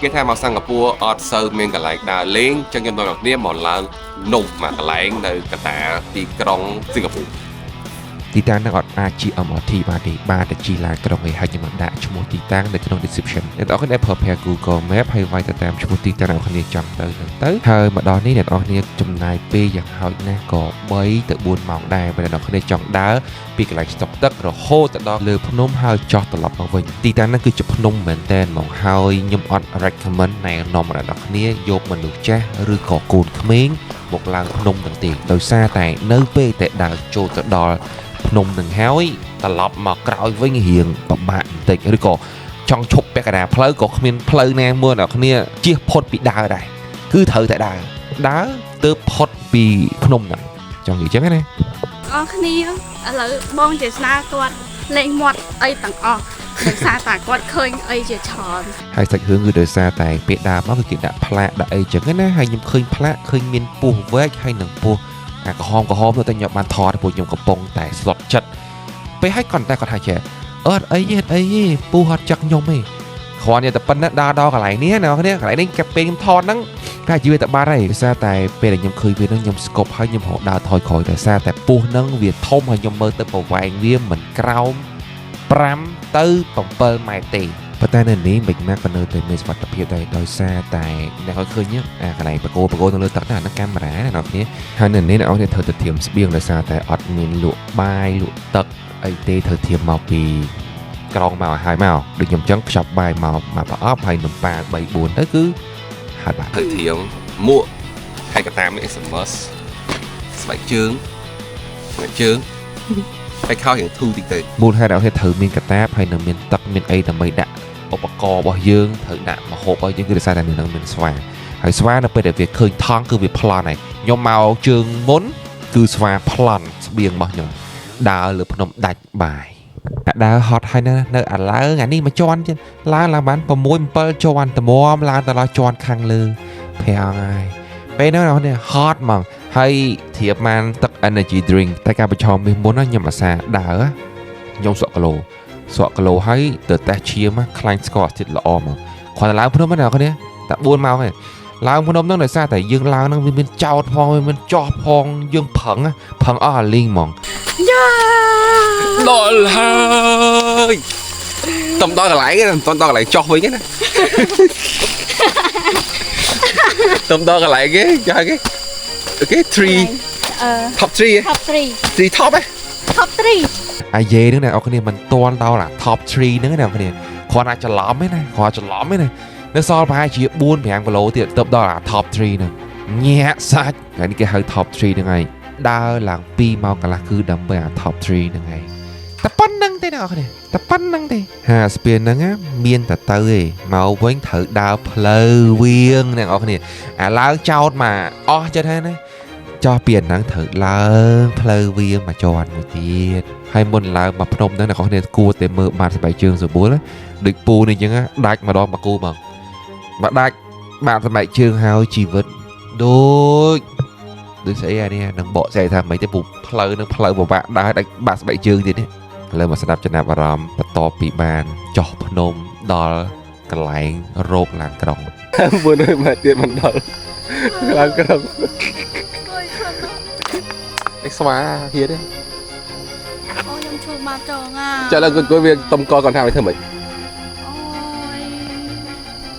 គេថាមកសិង្ហបុរីអត់សូវមានកន្លែងដើរលេងចឹងខ្ញុំនាំអ្នកគ្នាមកឡើងនំមកកន្លែងនៅកណ្ដាលទីក្រុងសិង្ហបុរី ទីតាំងហ្នឹងអត់អាចជិះ MRT បានទេបានតែជិះឡានក្រុងឯងហើយខ្ញុំនឹងដាក់ឈ្មោះទីតាំងនៅក្នុង description អ្នកទាំងអស់គ្នាដែលប្រើប្រាស់ Google Map ហើយវាយទៅតាមឈ្មោះទីតាំងអ្នកទាំងអស់គ្នាចង់ទៅហ្នឹងទៅហើយមកដល់នេះអ្នកទាំងអស់គ្នាចំណាយពេលយ៉ាងហោចណាស់ក៏3ទៅ4ម៉ោងដែរបើអ្នកទាំងអស់គ្នាចង់ដើរពីកន្លែងស្តុកទឹករហូតទៅដល់លើភ្នំហើយចុះត្រឡប់មកវិញទីតាំងហ្នឹងគឺជាភ្នំមែនតើហ្មងហើយខ្ញុំអត់ recommend ណែនាំអ្នកទាំងអស់គ្នាយកមនុស្សចាស់ឬក៏កូនក្មេងមកឡើងភ្នំហ្នឹងទេដោយសារតែនៅពេលតែដើរចូលទៅដល់ ភ្នំនឹងហើយត្រឡប់មកក្រោយវិញរៀងពិបាកបន្តិចឬក៏ចង់ឈប់ពាក់កណ្ដាលផ្លូវក៏គ្មានផ្លូវណាមួយអ្នកគ្នាជៀសផុតពីដើរដែរគឺត្រូវតែដើរដើរទើបផុតពីភ្នំហ្នឹងចង់និយាយចឹងណា អរគ្នាឥឡូវបងជាស្នាគាត់លេងមាត់អីទាំងអស់ដោយសារតែគាត់ឃើញអីជាច្រើន ហើយសាច់រឿងគឺដោយសារតែពេលដើរមកគឺគេដាក់ផ្លាកដាក់អីចឹងណាហើយខ្ញុំឃើញផ្លាកឃើញមានពស់វែកហើយនឹងពស់អាក្រហមក្រហមទៅតែខ្ញុំបានថតព្រោះខ្ញុំកំពុងតែស្លុតចិត្តពេលហើយគាត់តែគាត់ថាចេះអត់អីទេអត់អីទេពស់អត់ចឹកខ្ញុំទេគ្រាន់តែប៉ុណ្ណេះដើរដល់កន្លែងនេះណាអ្នកគ្នាកន្លែងនេះកាពេលខ្ញុំថតហ្នឹងតែជីវិតតែបាត់ហើយដោយសារតែពេលដែលខ្ញុំឃើញវាហ្នឹងខ្ញុំស្គប់ហើយខ្ញុំរកដើរថយក្រោយដោយសារតែពស់ហ្នឹងវាធំហើយខ្ញុំមើលទៅប្រវែងវាមិនក្រោម5ទៅ7ម៉ែត្រទេ ប៉ុន្តែនៅនេះមិនម៉ាក់ក៏នៅតែមានសុវត្ថិភាពដែរដោយសារតែអ្នកឲ្យឃើញអាកន្លែងបកគោបកគោនៅលើទឹកហ្នឹងអាហ្នឹងកាមេរ៉ាណាអ្នកគ្នាហើយនៅនេះអ្នកនរគ្នាត្រូវទៅធៀមស្បៀងដោយសារតែអត់មានលក់បាយលក់ទឹកអីទេត្រូវធៀមមកពីក្រុងមកឲ្យហើយមកដូចខ្ញុំចឹងខ្ចប់បាយមកមកប្រអប់ហើយនំប៉ា3 4ទៅគឺហើយបាទ ត្រូវធៀមមួកហើយកតាមាន SMS ស្បែកជើងស្បែកជើងហើយខោរៀងធូរតិចទៅ មូលហេតុឲ្យត្រូវមានកតាបហើយនឹងមានទឹកមានអីដើម្បីដាក់ឧបករណ៍របស់យើងត្រូវដាក់ម្ហូបរបស់យើងគឺដោយសារតែនៅនឹងមានស្វាហើយស្វានៅពេលដែលវាឃើញថង់គឺវាប្លន់ហើយខ្ញុំមកជើងមុនគឺស្វាប្លន់ស្បៀងរបស់ខ្ញុំដើរលើភ្នំដាច់បាយតែដើរហត់ហើយនៅនៅអាឡើងអានេះមួយជាន់ទៀតឡើងឡើងបាន6 7ជាន់ត្មមឡើងទៅដល់ជាន់ខាងលើប្រាំងហើយពេលហ្នឹងអ្នកនេះហត់ហ្មងហើយធៀបបានទឹក energy drink តែការប្រឈមនេះមុនណាខ្ញុំអាសាដើរ ខ្ញុំស្រក់គីឡូស្រក់គីឡូហើយទៅតេស្តឈាមខ្លាញ់ស្ករអាស៊ីតល្អមកគ្រាន់តែឡើងភ្នំហ្នឹងអ្នកនរតែ4ម៉ោងឯងឡើងភ្នំហ្នឹងដោយសារតែយើងឡើងហ្នឹងវាមានចោតផងវាមានចោះផងយើងប្រឹងប្រឹងអស់អាលីងហ្មង យ៉ា ដល់ហើយតំដល់កន្លែងហ្នឹងមិនដល់កន្លែងចោះវិញទេណា តំដល់កន្លែងគេគេហៅគេអូខេ3 អឺ top 3 top 3 3 top ហ៎ top 3 អាយេហ្នឹងអ្នកនរគ្នាមិនទាន់ដល់អា top 3ហ្នឹងណាអ្នកនរគ្នាគ្រាន់តែច្រឡំឯណាគ្រាន់តែច្រឡំឯណានៅសល់ប្រហែលជា4 5គីឡូទៀតទៅដល់អា top 3ហ្នឹងញាក់សាច់ហើយនេះគេហៅ top 3ហ្នឹងឯងដើរឡើង2ម៉ោងកន្លះគឺដើម្បីអា top 3ហ្នឹងឯងតែប៉ុណ្្នឹងទេអ្នកនរគ្នាតែប៉ុណ្្នឹងទេហាស្ពានហ្នឹងណាមានតែទៅឯងមកវិញត្រូវដើរផ្លូវវៀងអ្នកនរគ្នាអាឡើងចោតមកអស់ចិត្តហើយណាចោះពីអាហ្នឹងត្រូវឡើងផ្លូវវៀងមកជាន់មួយទៀត ហើយមុនឡើងមកភ្នំហ្នឹងអ្នកនរគ្នាគួរតែមើលបាតស្បែកជើងស្រួលណាដូចពូនេះអញ្ចឹងណាដាច់ម្ដងមកគូហ្មងមកដាច់បាតស្បែកជើងហើយជីវិតដូចដូចស្អីអានេះនឹងបកស្រាយថាមិនទេពូផ្លូវនឹងផ្លូវពិបាកដើរដាច់បាតស្បែកជើងទៀតនេះឥឡូវមកស្ដាប់ចំណាប់អារម្មណ៍បន្ទាប់ពីបានចោះភ្នំដល់កន្លែងរោគឡានក្រុង 400ម៉ែត្រទៀតមិនដល់ឡើងក្រុង គួយខ្លួនណាស់ អីស្វាហៀទេ អូខ្ញុំជួបមកចងអា ចាឥឡូវគាត់វាតុំកគាត់ថាឲ្យធ្វើម៉េច អូយ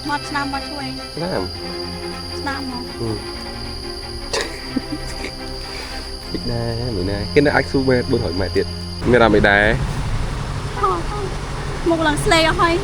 មកឆ្នាំមកជួយ ណា ឆ្នាំមក តិចដែរមួយណាគេនៅអាចស៊ូម៉ែត្រ400ម៉ែត្រទៀតមានអាមិនដែរ អូមកឡើងស្លេកអស់ហើយ